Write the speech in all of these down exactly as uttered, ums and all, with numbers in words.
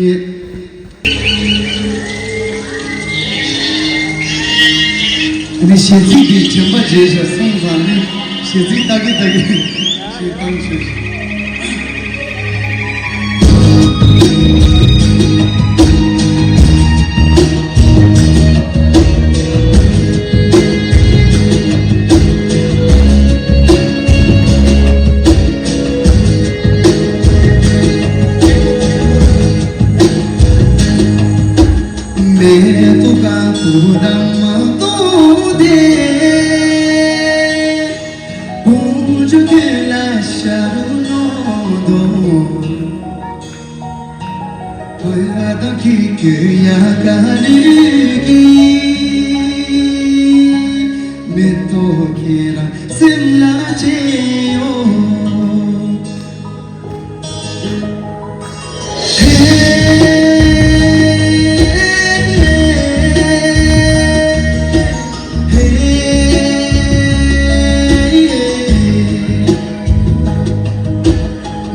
ནི་གཞས་ཚིག་དེ་དྲན་པ་བརྗེད་ཤག་སོང་ཙང་ནི་གཞས་ཚིག་ལྟ་གི་ལྟ་གི་ཞེས་བཏང་ཆོག་མེ་ཏོག་དཀར་པོ་དང་མ་ཏོག་དེ། དཀོན་མཆོག་ཁྱོད་ལ་ཞབས་ནོར་དང་། བོད་དང་ཁྱེད་ཀྱི་ཡ་ག་ལུག་གི། མེ་ཏོག་ཁྱེད་རང་སེམས་ལ་ཆེ་ཡོད།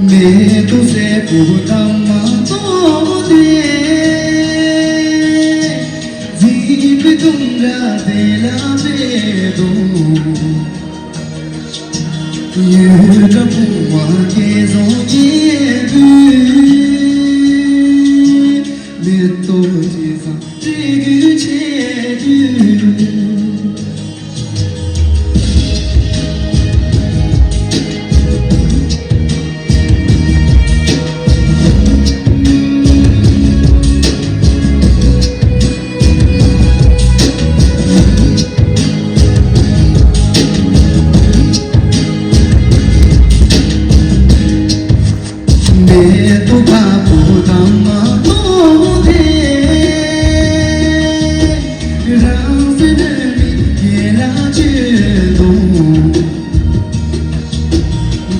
མེ་ཏོག་སེར་པོ་དང་མ་ཏོག་དེ། མཛེས་པའི་སྡོང་གྲ་དེ་ལ་མེ་ཏོག་ཡུལ་གྲུ་བུང་བ་སྐལ་བཟང་རྒྱལ་པོས། མེ་ཏོག་ཅི་བཟང་སྤྲེལ་རྒྱུན་ཆེ་རྒྱུན། མེ་ཏོག་དཀར་པོ་དང་མ་ཏོག་དེ། རང་སེམས་ནི་ཡན་ལག་ཆོས་དང་།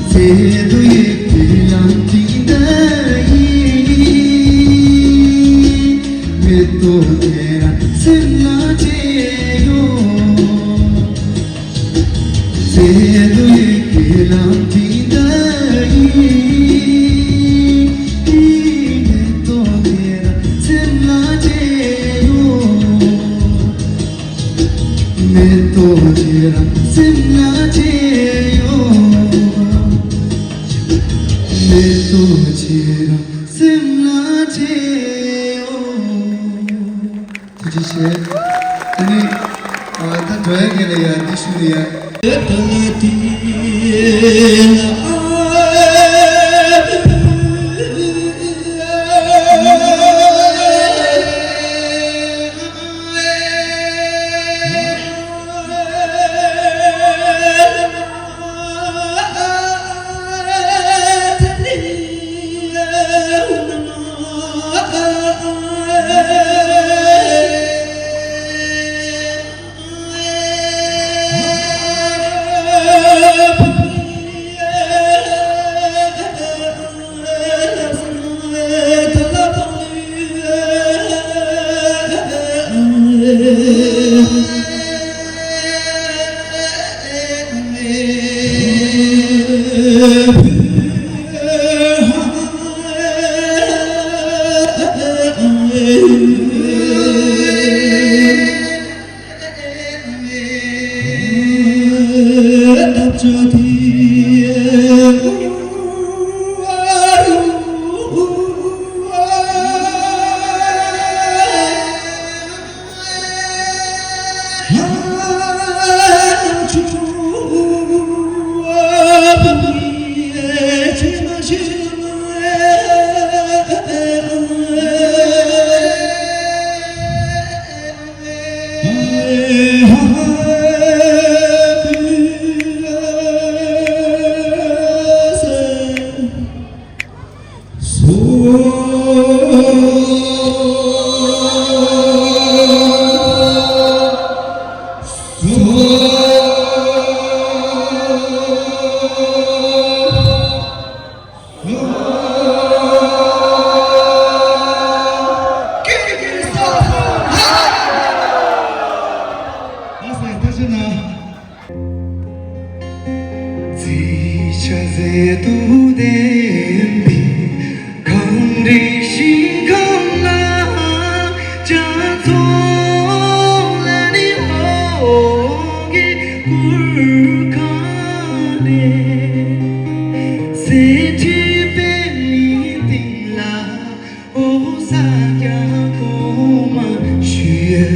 ཚེ་དུ་ཡི་གེ་ལམ་ཐིག་འདི་ཡིས། མེ་ཏོག་དེ་རང་སེམས་ལ་ཆེ་ཡོད། ཚེ་དུ་ཡི་གེ་ལམ་ཐིག་འདི་ཡིས། མེ་ཏོག་དེ་རང་སེམས་ལ་ཆེ་ཡོད། མེ་ཏོག་ཁྱེད་རང་སེམས་ལ་ཆེ་ཡོད། མེ་ཏོག་ཁྱེད་རང་སེམས་ལ་ཆེ་ཡོད། ཐུགས་རྗེ་ཆེ། ཨ་ནི། ཨ། ད་འགྲོ་ཡ་གི་ལ་ཡ་འདི་ཞུ་ལ་ཡ།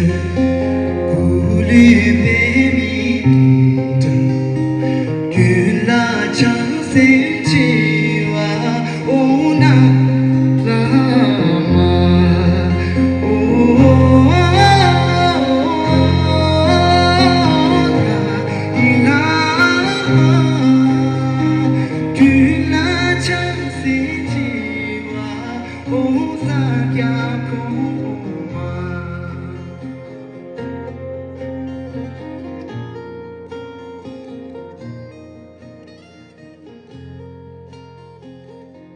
ལུས་པའི་མི་དུ། རྒྱུད་ལ་ཆགས་སེམས་ཆེ་བ། ཨོ་ན་བླ་མ། ཨོ་ན་བླ་མ། རྒྱུད་ལ་ཆགས་སེམས་ཆེ་བ། ཨོ་ས་ཀྱ་ཁོ།